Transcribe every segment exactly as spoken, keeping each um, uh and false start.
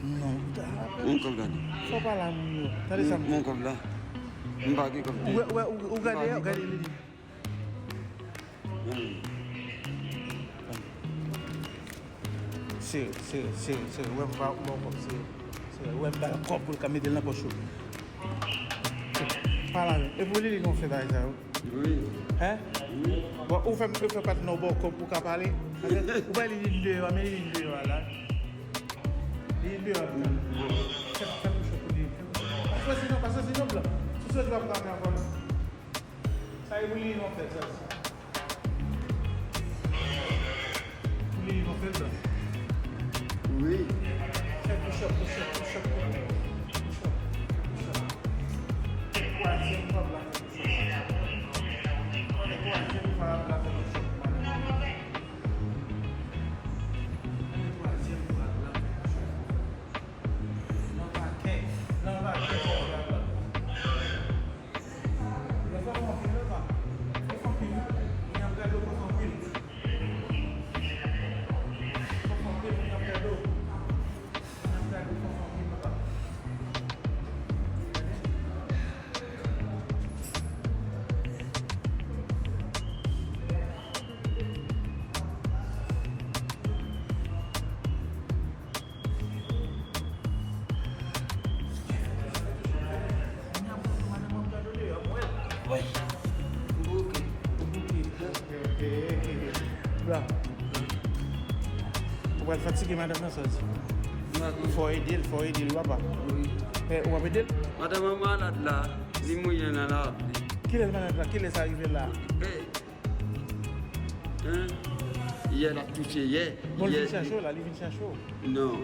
Non, ta. Yon kòb gade. Fò pa la moun yo. Tande sa m di. Yon kòb la. M pa gen kòb. Ou, ou, ou gade, ou gade li. Sere, sere, sere, sere. Wè m ba w kòb, sere. Sere, wè m ba l kòb pou l ka mete l nan pòch ou. Pale avè m. E pou li, li gon fè bagay sa yo. Wi. Hein? Wi. Bon, ou fè, ou fè pati nan bò kòb pou ka pale. Ou bay li, li deyò, men li deyò a la. Li deyò a la. Fè, fè push up pou li. Pa sezi non, pa sezi non, blan. Si w sezi w ap frape ankò non. Sa e pou li, non, fè sa. Pou li, non, fè sa. Wi. Fè push up, push up, push up, push up, push up. Twazyèm kòb la. Bra. Ou pral fatige madanm nan, sa di. Fò ede l, fò ede l, papa. Wi. Eh, ou ap ede l? Madanm an malad la, li mouye nan lapli. Kilè l malad la? Kilè sa rive la? Eh. Hein? Yè l ap touche, yè. Bon, li vin chache w la, li vin chache w. Non.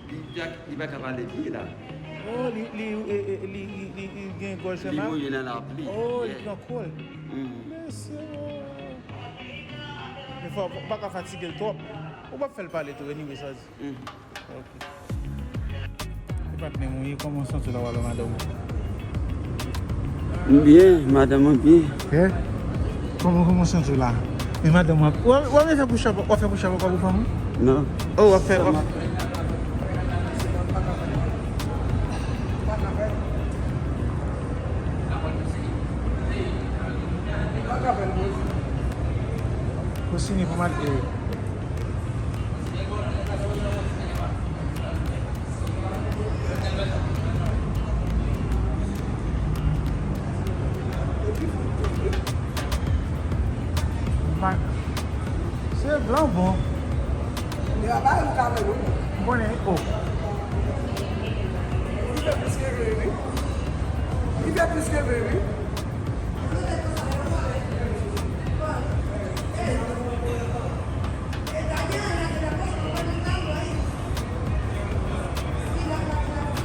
Li, li, li pa ka pale byen la. Oh, li, li, e, e, li, li, li, li gen gòj fè mal? Li mouye nan lapli. Oh, li pran kòl. Mesye. Men fò, ou pa ka fatige l twòp. Ou p ap fè l pale tou, anyway, sa di. Ok. E patnè m, wi, kòman w santi w la, w alò madanm ou? M byen, madanm mwen byen. Eh? Kòman, kòman w santi w la? E madanm w ap, w ap, w ap fè push up, w ap fè push up ankò pou fanm ou? Non. Oh, w ap fè, w ap. Ou sini pou mat, eh. Se blan bon. M konnen, oh. Li fè plis ke ven, wi. Li fè plis ke ven, wi.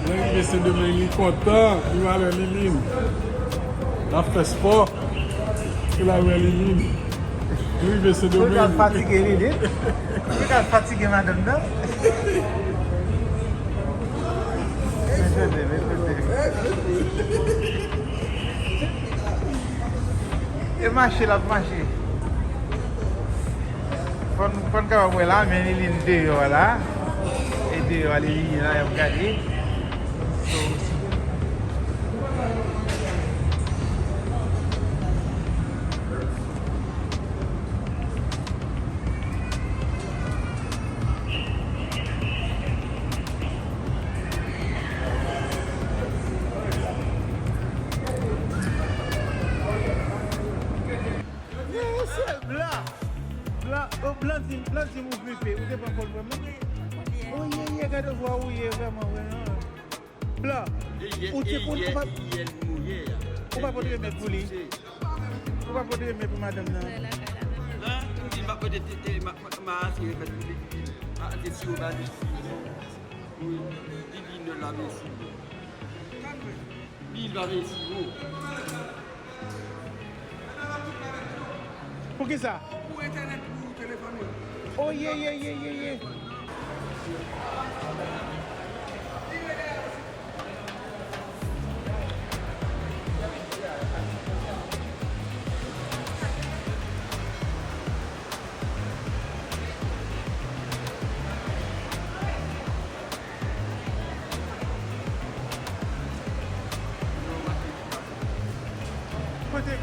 Lè rive Sendomeng, li kontan, li va wè Liline. L ap fè spò, li va wè Liline. Li rive Sendomeng. Pou l ka fatige Liline. Pou l ka fatige madanm nan. Men tande, men tande. E mache l ap mache. Fò n, fò n kapab wè la, men Liline deyò a la. E deyò a Liline la, y ap gade. Mesye, blan. Blan, oh, blan di m, blan di m ou gripe. Ou te pran kòl vrèman? Oh, ye, ye, gade vwa ou ye vrèman, vrèman. Blan, ou te konn, ou pa, ou pa pote remèd pou li? Ou pa pote remèd pou madanm nan? Nan, m di m pa pote, te, te, ma, ma, ma asire remèd pou li. Ma, te siro ba li. Wi, li di nou la, mèsi. Li va reyisi, wi. Poukisa? Pou entènèt, pou telefòn yo. Oh, ye, ye, ye, ye, ye.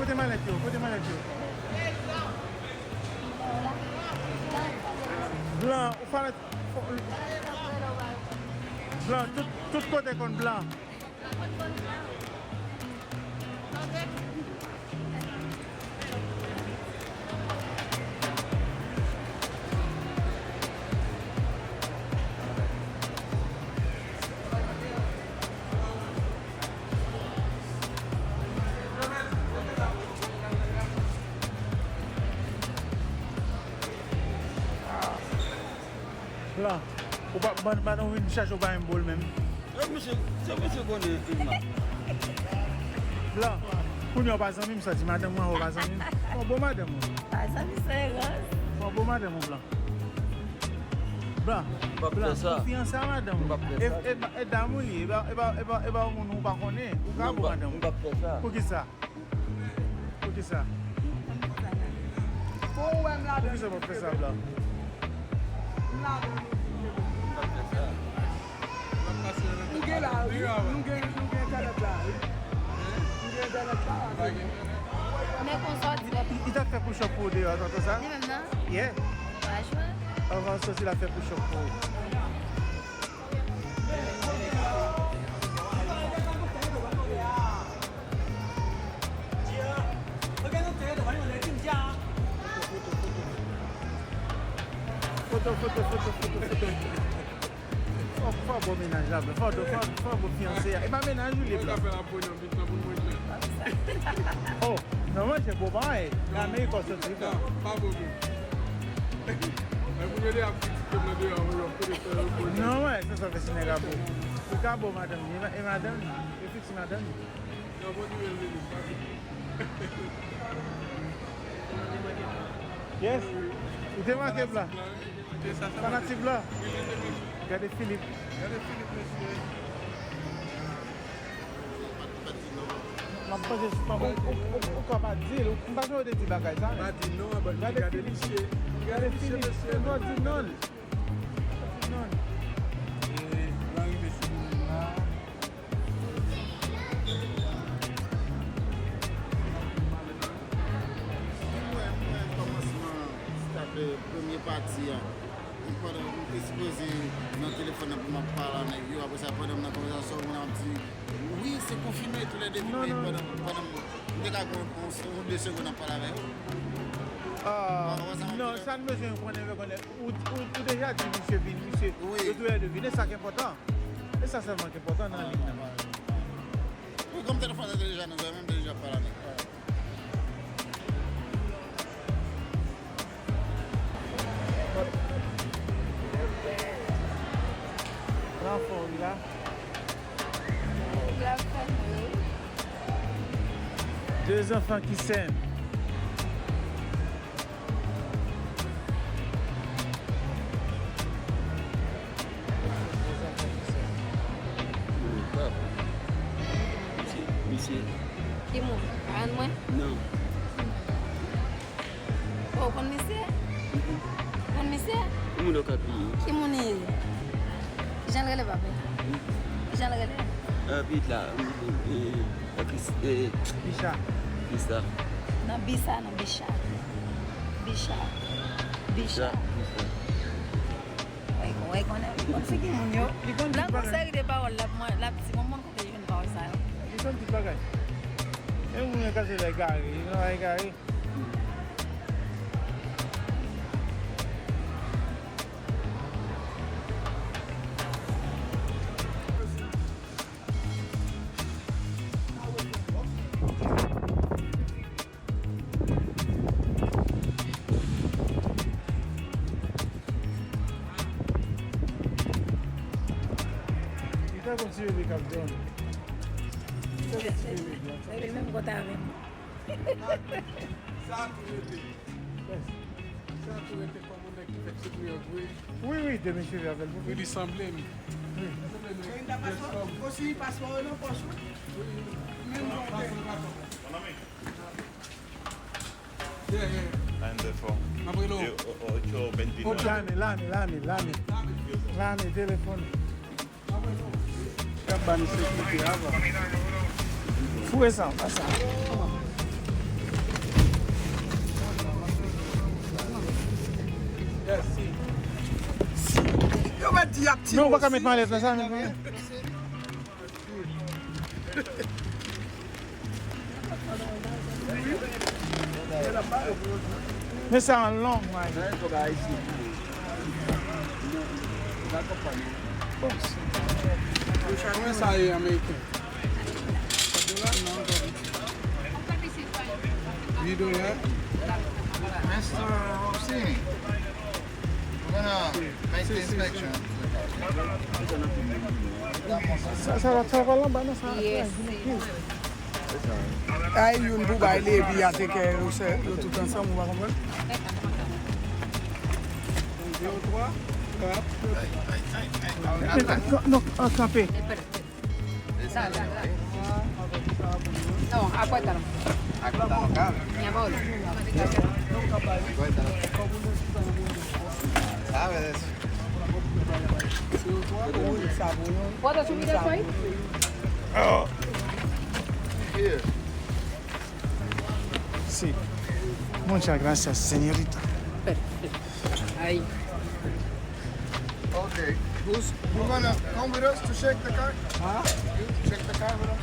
Kote malèt yo? Kote malèt yo? Blan, ou fè malèt. Blan, tout, tout kote konn blan. Blan, ou pa, ban, ban nou vin chache ou pa menm bòl menm. Se misye, se misye konnen Vilma. Blan, kounye a w pa zanmi m, sa di madanm mwen ou pa zanmi m. Fò bon madanm ou. Pa zanmi, se rans. Fò bon madanm ou, Blan. Blan, m p ap fè sa. Ou fiyanse a madanm ou. M p ap fè sa. E, e, e dam ou li, e pa, e pa, e pa, e pa yon moun ou pa konnen. Ou ka bon madanm ou. Non, m p ap fè sa. Poukisa? Poukisa? Pou ou wè m ladan. Poukisa w p ap fè sa, Blan? M ladan. M gen la, wi. Nou gen, nou gen entènèt la, wi. Nou gen entènèt la, wi. Men konsa w di. Li t ap fè push up pou ou deyò, tonton sa? Li menm nan? Yeah. Pa jwe. Anvan soti, l ap fè push up pou ou. Foto, foto, foto, foto, foto. Fò, fò bon mennaj la, fò, fò, fò bon fiyanse a. E pa mennaj ou li, Blan. Oh, non, manje bon bagay. Nan Amerik ou soti, Blan. Non, wè, sa, sa fè si nèg a bon. Li ka bon, madanm li. E madanm li. E fiksi madanm li. Yes. Ou te manke, Blan. Fanatik Blan. Gade Filip. Gade Filip, mesye. M ap panse, ou, ou, ou, ou ka pa di l. M pa janm te di bagay sa, men. Pa di non, gade Filip. Gade Filip, mesye. Ou di non. Ou di non. E, nou rive sou moun la. Si mwen, mwen kòmansman start, eh, premye pati a, e pandan m te sipoze nan telefòn nan pou m ap pale a nèg yo, apre sa, pandan m nan konvèsasyon, moun ap di, "Wi, se konfime, toulède filme." Pandan, pandan m, m te ka pran yon, yon de segonn ap pale avè yo. Ah, non, sa n bezwen konnen, konnen. Ou, ou, ou deja di misye vin, misye, yo toulède vin, e sa k enpòtan. E sa sèlman ki enpòtan nan liy nan. Wi, kòm telefòn nan te deja nan zòrèy mwen, m te deja pale avèk. Pran fò, wi, la. La fò, wi. Deux enfants qui s'aiment. Misye, misye. Ki moun? Parann mwen? Non. Oh, ou konn misye? Ou konn misye? Ki moun ou ka piye? Ki moun li ye? Kijan l rele, papa? Kijan l rele? Ah, pitit la. Eh, Chris, eh, Bicha. Bicha. Non, Bicha, non, Bicha. Bicha. Bicha. Bicha. Wè, wè, konnen, li konn se ki moun yo. Li konn tout bagay. L ap gon seri de pawòl, l ap, mwen, l ap di, mwen, mwen, kote li jwenn pawòl sa yo. Li konn tout bagay. E moun yo ka se lè egare, li nan egare. Li tankou ti bebe k ap dòmi. Li tankou ti bebe k ap dòmi. Bebe menm kòt avè m. Sa tou rete. Sa tou rete kòm yon nèg ki fèk sou Treyòl vre. Wi, wi, demen cheve avè l, wi. Wi, li sanble m. Wi. Li sanble m. Li paspò, osi paspò yo nan pòch ou. Wi, wi. Menm jan w te. Monami. Yeah, yeah. Nine de four. M ap rele w. Yo, o, o, ocho veintinueve. Lame, lame, lame, lame. Lame. Lame, telefòn. Y ap ba nou sekirite avan. Foure sa, pa sa. Ou mèt di y ap tire. Non, ou pa ka met malèt la, sa, men. Men sa an long, man. Kòman sa ye, Ameriken? Dola? Non, pa di. Huit dola? Mister Rossini, we're gonna make the inspection. Sa, sa, sa pa anba, non, sa. Yes. Ay, youn pou bay li, epi a te kè yo, se, yo tout ansanm, ou pa konprann? Yon, twa, kat. Non, non, kanpe. No, acuérdalo. Acuérdalo, cabrón. Mi amor. Acuérdalo. ¿Sabes? ¿Puedo subir eso ahí? Sí. Muchas gracias, señorita. Perfecto. Ahí. Okay. Who's, you wanna come with us to check the car? Huh? You check the car with us?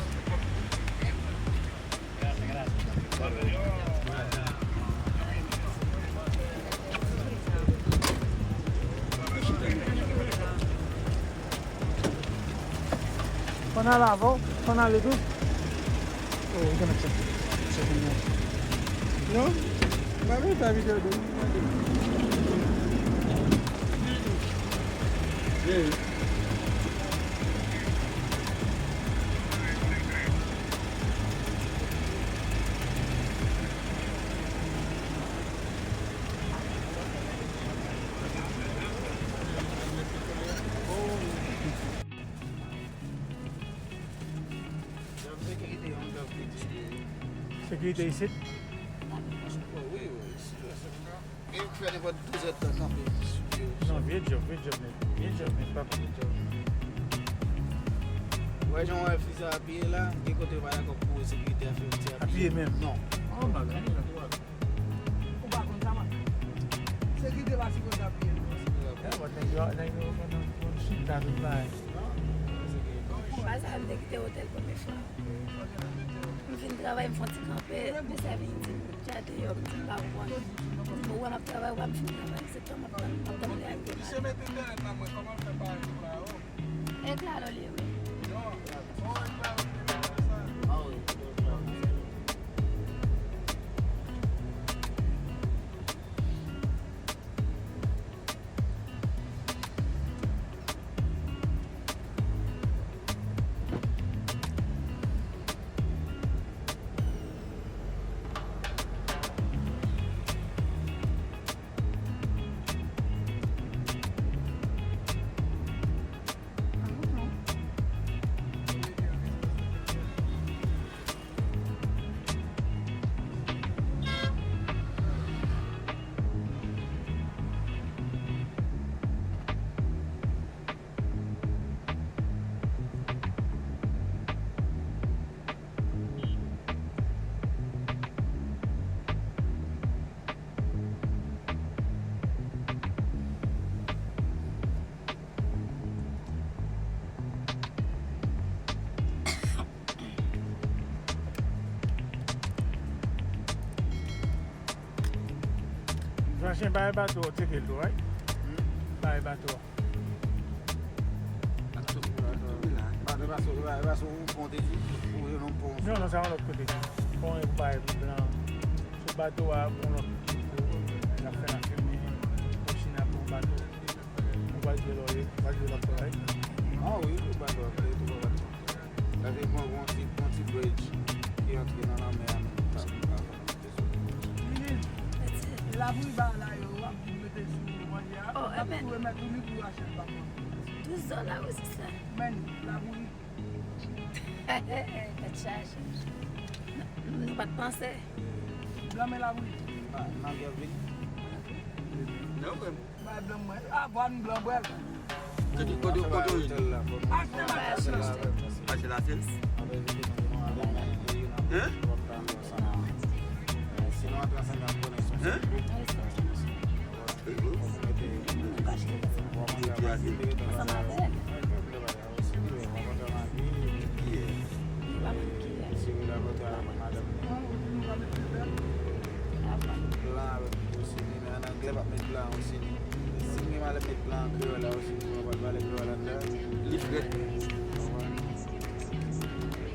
Fò n al avè w, fò n ale tou. Oh, we gonna check. Check in there. Non? Mwen pa vle fè videyo de. Yeah. Sekirite isit? Wi, wi, isit la se. Gen ki fè nenpòt douz èdtan kanpe sou pye yo. Non, vye djòb, vye djòb nèt. Vye djòb nèt, papa. Vye djòb. Ou wè jan w wè fi sa apiye la, gen kote pa dakò pou sekirite a fè yon ti apiye. Apiye menm? Non. Oh, bagay la. Ou pa konn sa, man. Sekirite pa sipoze apiye, non. Yeah, but nèg yo, nèg yo konn, konn chita tout bagay. Pa sa, m te kite otèl premye fwa. M fin travay, m fè yon ti kanpe, mesye a vin di m, "Dja deyò," m di, "M pa konprann." M di, "Bon, ou wè m ap travay, ou wè m fin travay, se tan m ap tann, m ap tann lè a l demarre." Misye mete entènèt nan mwen, kòman l fè pa ekla, oh? Ekla l olye, wi. Non, oh, ekla l olye, sa. Ah, wi, ekla l olye. Fransman, bay bato a, tcheke l tou, right? Hmm? Bay bato a. Bato, bato, bato, bato, ou konte di, ou yo non pon. Non, non, sa yon lòt kote. Pon e bay pou blan. Sou bato a, yon lòt, y ap fè lafimen, machin ap pran bato. Ou pral jwe lò, ou pral jwe lòt travay. Ah wi, ou pral jwe lòt travay. Sa se bon, bon ti, bon ti bridge ki antre nan lanmè a menm. Sa, sa, sa, sa. Lili, e labouyi ba la yo, w ap vin mete sou manje a, w ap tou remèt ou li pou achte l pa kont. Douz dola wi, sista. Men, labouyi. Tèt chaje. Nou pa t panse. Blan men labouyi. Pa, nan gèv li. Non, frè m. Bay blan mwen. A, vwa n blan bwè l. Kote, kote, kote w ye? Achte mache la. Mache la, sèl? Hein? Hein? Wi, wi. Wi, wi, wi.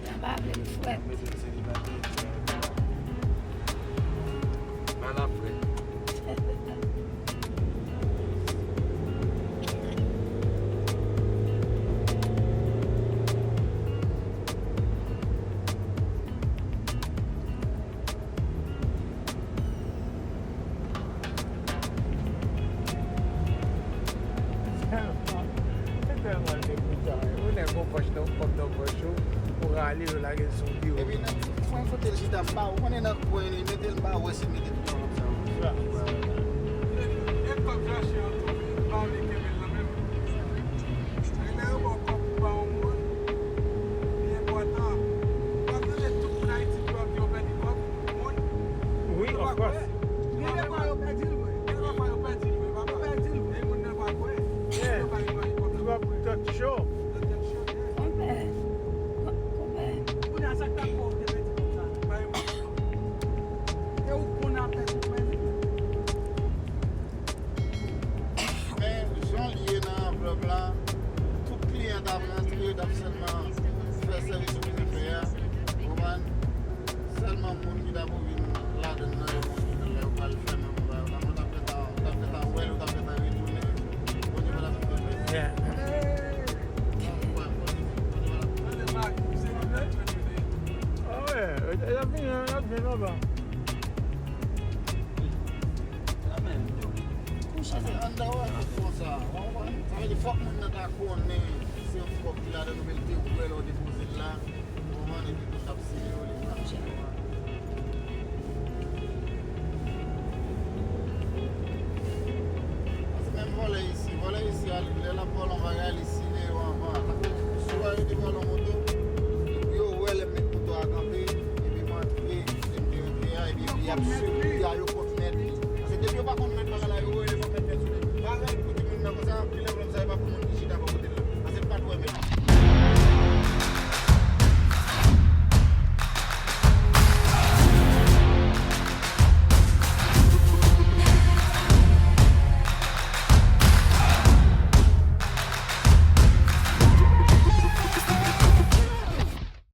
Sa pa vle l frèt. Mal ap frèt. Tèlman, se tèlman degoutan. Ou nèg gon pòch nan, kòb nan pòch ou, ou rale, ou lage l sou biro. Epi nan ti kwen kote l chita, m pa, ou konnen nan kwen li mete l, m pa wè si l mete tout anlòp sa yo. E kòb chache an tou, m pa vle kenbe l nan men m. E lè yo ba w kòb pou ba yon moun, li enpòtan. Ou pa tande tout moun Ayiti ki yo pèdi kòb? Moun. Wi, of course. Gen de fwa yo pèdi l vre. Gen de fwa yo pèdi l vre, papa. Yo pèdi l vre. E moun nan pa kwè. Yeah. Yo pa gen kòb. Twòp talk show. Talk show, yeah. Konpè. Konpè. Kounye a sa k ta fè w te pèdi kòb sa? Bay moun. E ou konn apèn ou pèdi l. Men, jan l ye nan anvlòp la, tout kliyan t ap rantre, yo t ap sèlman fè sèvis yo bezwen fè a. Ou konprann? Sèlman moun ki t ap vin ladann nan, yo konn ki lè yo pral fèmen bagay la. Mwen t ap fè tan, t ap fè tan wè l, ou t ap fè tan retounen. Bondye pa t ap fè fè. Yeah. Wè, Bondye pa t ap fè fè. Ah wè, y ap vini, y ap vini anba. Kouche la. Anndan wè, konsa. Sa vle di fòk moun nan ta konnen se yon kòb ki ladan nou, men l te wè lè w depoze l la. Ou konprann, epi tou t ap sere yo, li pran sere yo. Paske menm vòlè isi, vòlè isi a, lè l ap vòlè yon bagay, li siye yo anvan. Tankou si w wè yo te vòlè yon moto, epi yo wè lè m met moto a kanpe, epi m antre, epi m te rantre a, epi y ap sere.